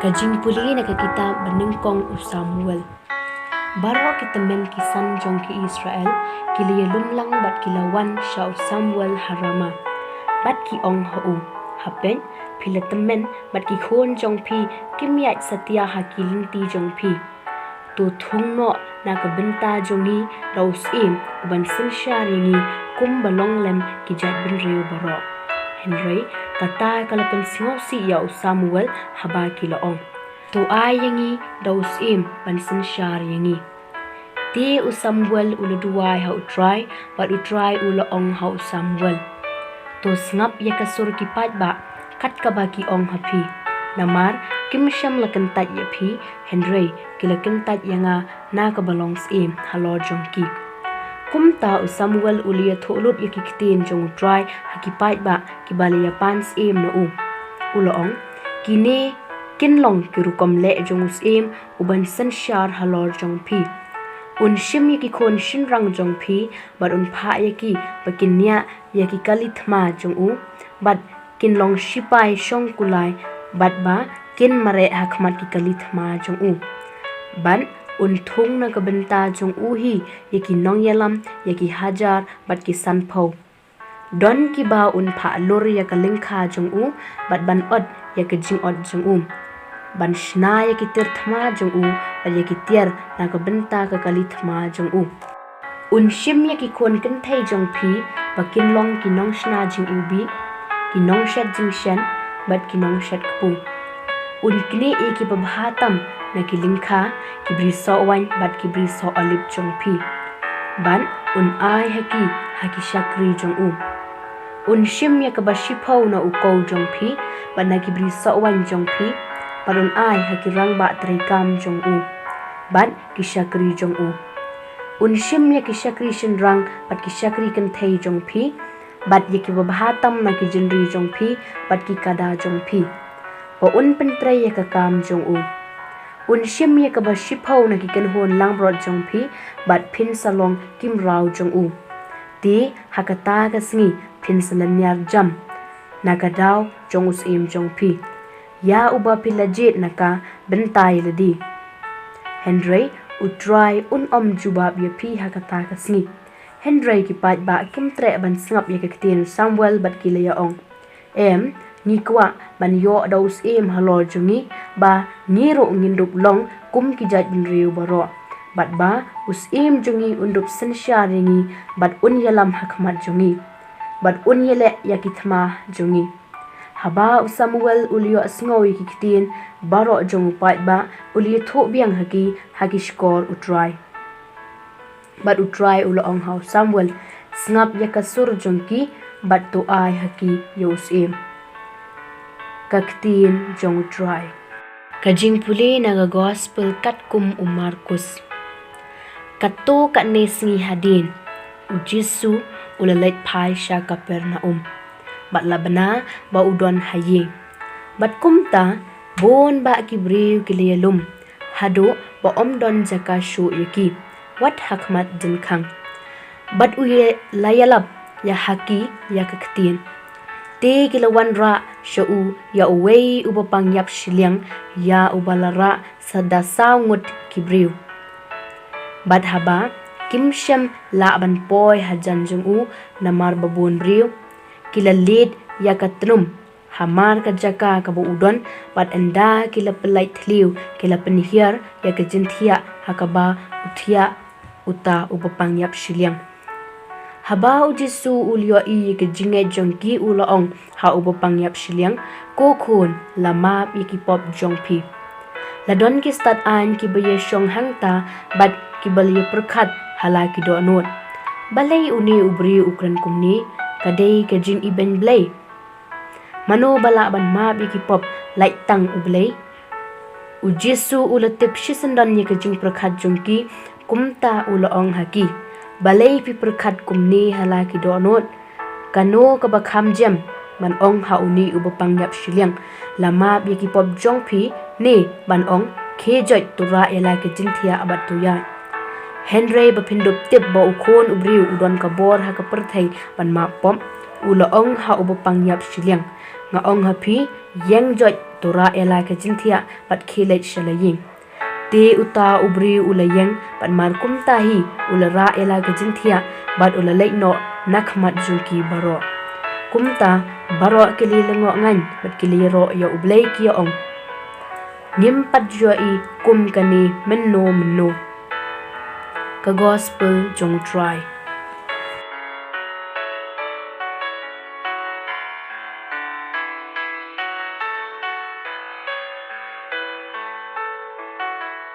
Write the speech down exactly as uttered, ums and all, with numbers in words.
Ka jingpule na ka kitab ba nyngkong u Samuel. Baroh ki tymmen ki san jong ki Israel ki la ïalum lang bad ki la wan sha u Samuel ha Rama. Bad ki ong ha u, hapdeng phi la tymmen bad ki khun jong phi kim ïaid satia ha ki lynti jong phi. To thung noh na ka bynta jong ngi da u syiem u ban synshar ïa ngi kum ba long lem ki jaitbynriew baroh. Hynrei kata ka la pynsngewsih ïa u Samuel haba ki la ong, to ai ïa ngi da u syiem ban synshar ïa ngi. Te u Samuel u la duwai ha u Trai, bad u Trai u la ong ha u Samuel, to sngap ïa ka sur ki paidbah kat kaba ki ong ha phi. Namar kim shym la kyntait ïa phi, hynrei ki la kyntait ïa nga na kaba long syiem halor jong ki. Kumta u Samuel u la ïathuh lut ïa ki ktien jong u Trai ha ki paidbah kiba la ïapan syiem na u. U la ong, kine kin long ki rukom leh jong u syiem u ban synshar halor jong phi. Un shim ïa ki khun shynrang jong phi bad un phah ïa ki ba kin ñiah ïa ki kali thma jong u, bad kin long shipai shong kulai, bad ba kin mareh ha khmat ki kali thma jong u. Bad un thung na ka bynta jong u hi ïa ki nongïalam ïa ki hajar bad ki sanphew. Don kiba un phah lur ïa ka lyngkha jong u, bad ban ot ïa ka jingot jong u, ban shna ïa ki tiar thma jong u, bad ïa ki tiar na ka bynta ka kali thma jong u. Un shim ïa ki khun kynthei jong phi ba kin long ki nongshna jingiwbih, ki nongshet jingshen, bad ki nongshet kpu. Un knieh ïa ki babha tam na ki lyngkha, ki bri soh waiñ bad ki bri soh olib jong phi. Bad un ai ha ki ha ki shakri jong u. Un shim ïa kaba shiphew na u kew jong phi bad na ki bri soh waiñ jong phi, bad un ai ha ki rangbah treikam jong u bad ki shakri jong u. Un shim ïa ki shakri shynrang bad ki shakri kynthei jong phi, bad ïa ki babha tam na ki jingri jong phi bad ki kada jong phi, ba un pyntrei ïa ka kam jong u. Un shim ïa kaba shiphew na ki kynhun langbrot jong phi, bad phin sa long ki mraw jong u. Te ha kata ka sngi phin sa lynñiar jam na ka daw jong u syiem jong phi, ïa uba phi la jied na ka bynta ïa lade. Hynrei u Trai un ym jubab ïa phi ha kata ka sngi. Hynrei ki paidbah kim treh ban sngap ïa ka ktien u Samuel bad ki la ïa ong, em, ngi kwah ban ïoh da u syiem halor jong ngi, ba ngi ruh ngin dup long kum ki jaitbynriew baroh, bad ba u syiem jong ngi un dup synshar ïa ngi, bad un ïalam ha khmat jong ngi, bad un ïaleh ïa ki thma jong ngi. Haba u Samuel u la ïohsngew ïa ki ktien baroh jong u paidbah, u la ïathuh biang ha ki ha ki shkor u Trai. Bad u Trai u la ong ha u Samuel, sngap ïa ka sur jong ki, bad to ai ha ki ïa u syiem. Ka ktien jong u Trai. Ka jingpule na ka gospel katkum u Markus. Katto katne sngi hadien, u Jisu u la leit phai sha Kapernaum, bad la bna ba u don ha ïing. Bad kumta bun bah ki briew ki la ïalum, haduh ba ym don jaka shuh ïa ki, wat ha khmat jingkhang. Bad u la ïalap ïa ha ki ïa ka ktien. Te ki la wanrah sha u ïa uwei uba pang ïap shiliang, ïa uba la rah sa da saw ngut ki briew. Bad haba kim shym lah ban poi hajan jong u namar ba bun briew, ki la leit ïa ka tnum hamar ka jaka kaba u don, bad ynda ki la pynlait thliew ki la pynhiar ïa ka jingthiah ha kaba u thiah uta uba pang ïap shiliang. Haba u Jisu u la ïohi ïa ka jingngeit jong ki, u la ong ha uba pang ïap shiliang, ko khun, la map ïa ki pop jong phi. La don ki stad aiñ kiba ïashong hangta bad kiba la ïapyrkhat ha la ki dohnud, balei une u briew u kren kumne? Ka dei ka jingibeiñ Blei. Mano ba lah ban map ïa ki pop, lait tang U Blei? U Jisu u la tip shisyndon ïa ka jingpyrkhat jong ki, kumta u la ong ha ki, balei phi pyrkhat kumne ha la ki dohnud? Kano kaba kham jem, ban ong ha une uba pang ïap shiliang, la map ïa ki pop jong phi, ne ban ong, khie joit, to rah ïa la ka jingthiah bad to ïaid? Hynrei ba phin dup tip ba u Khun u Briew u don ka bor ha ka pyrthei ban map pop, U la ong ha uba pang ïap shiliang, nga ong ha phi, ïeng joit, to rah ïa la ka jingthiah bad khie leit sha la ïing. Te uta u briew u la ïeng, bad mar kumta hi u la rah ïa la ka jingthiah bad u la leit noh na khmat jong ki baroh. Kumta baroh ki la lyngngoh ngan bad ki la ïaroh ïa U Blei, ki ong, ngim pat ju ïohi kum kane mynno mynno. Ka Gospel jong U Trai.